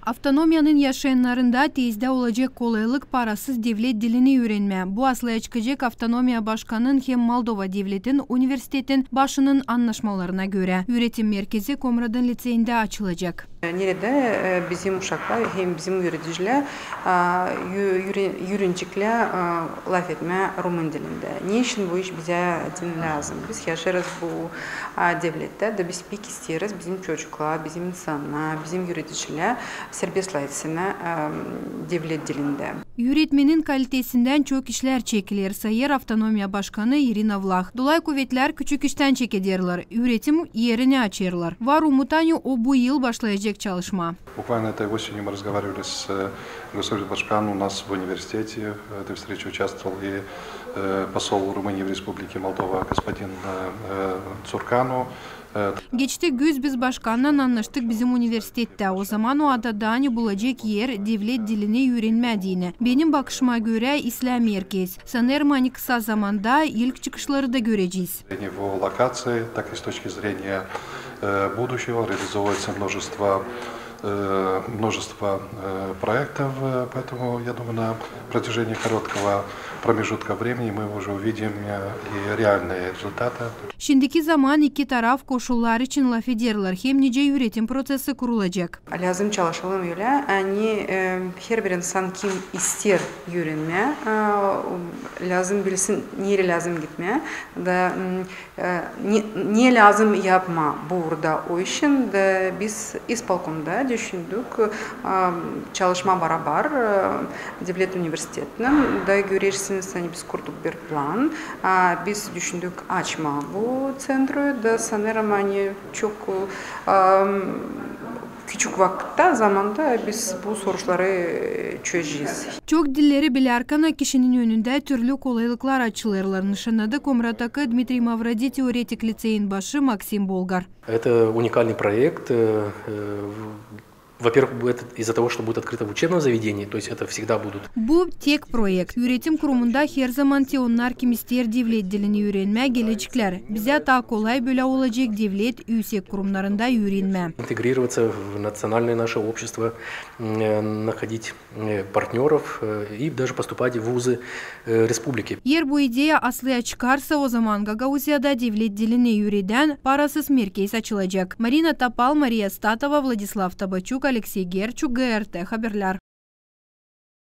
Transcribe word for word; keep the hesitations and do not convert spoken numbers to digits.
Avtonomiyanın yaşayannarında teezdä olacek kolaylık parasız devlet dilini üürenmää. Bu aslaya çıkacek avtonomiya başkanın hem Moldova devletin universitetin başının annaşmalarına görä. Üüretim merkezi Komratın liţeyindä açılacek. Neredä, e, bizim uşaklar hem bizim üüredicilär, a, ü-, üüre-, üüreneceklär, a, lafetmää rumın dilindä. Neçin bu iş bizä lääzım? Biz yaşêêrız bu, a, devlettä, da biz pek isteeriz, bizim çocuklar, bizim insannar, bizim üüredicilär serbest lafetsin, e, devlet dilindä. Üüretmenin kalitesindän çok işlär çekiler, sayêr avtonomiya başkanı İrina Vlah. Dolay kuvetlär küçük iştän çekederlär, üüretim erini açêrlar. Var umut, ani o bu yıl başlayacek çalışmaa. Буквально этой осенью мы разговаривали с, э, государственным башканом у нас в университете. В этой встрече участвовал и, э, посол Румынии в Республике Молдова господин, э, э, Цуркану. Э, Geçti güz biz başkannan annaştık bizim universitettä. O zaman o adadı, ani bulacek er devlet dilini üürenmää deyni. Benim bakışıma görä, islää merkez. Sanêrım, ani kısa zamanda ilk çıkışları da görecez. Его локации, так и с точки зрения, э, будущего, реализовывается множество, э, множество, э, проектов, э, поэтому, я думаю, на протяжении короткого промежутка времени мы уже увидим, э, и реальные результаты. Şindiki zaman iki taraf koşullar için lafederlär, hem nicä üüretim prosesi kurulacek. Lääzım çalışalım ölä, ani, e, herbir insan, kim isteer üürenmää, e, lääzım bilsin, nereyi lääzım gitmää, da, m, e, ne, ne lääzım yapmaa burada o işin, da biz ispolkomda düşündük, e, çalışmaa barabar, e, devlet universitetinin, da görersiniz, ani biz kurduk bir plan, a, biz düşündük açmaa bu ţentru, da sanêrım, ani çok, e, küçük vakıtta, zamanda biz bu soruşları, e, çözecez. Çok dilleri bilärkän kişinin önündä türlü kolaylıklar açılêrlar, nışannadı Komrattaki Dmitriy Mavrodi teoretik liţeyin başı Maksim Bolgar. Это уникальный проект, э, э, в-, во-первых, это из-за того, что будет открыто в учебном заведении, то есть это всегда будут. Bu tek proekt. Üüretim kurumunda herzaman te onnar, kim isteer devlet dilini üürenmää, geleceklär. Bizä taa kolay bölä olacek devlet üüsek kurumnarında üürenmää. Интегрироваться в национальное наше общество, м, э, находить, э, партнёров, э, и даже поступать в вузы, э, республики. Eer bu ideya aslaya çıkarsa, o zaman Gagauziyada devlet dilini üüredän parasız merkez açılacek. Marina Topal, Mariya Statova, Vladislav Tabaçuk, Aleksey Gerçuk, GRT Haberlär.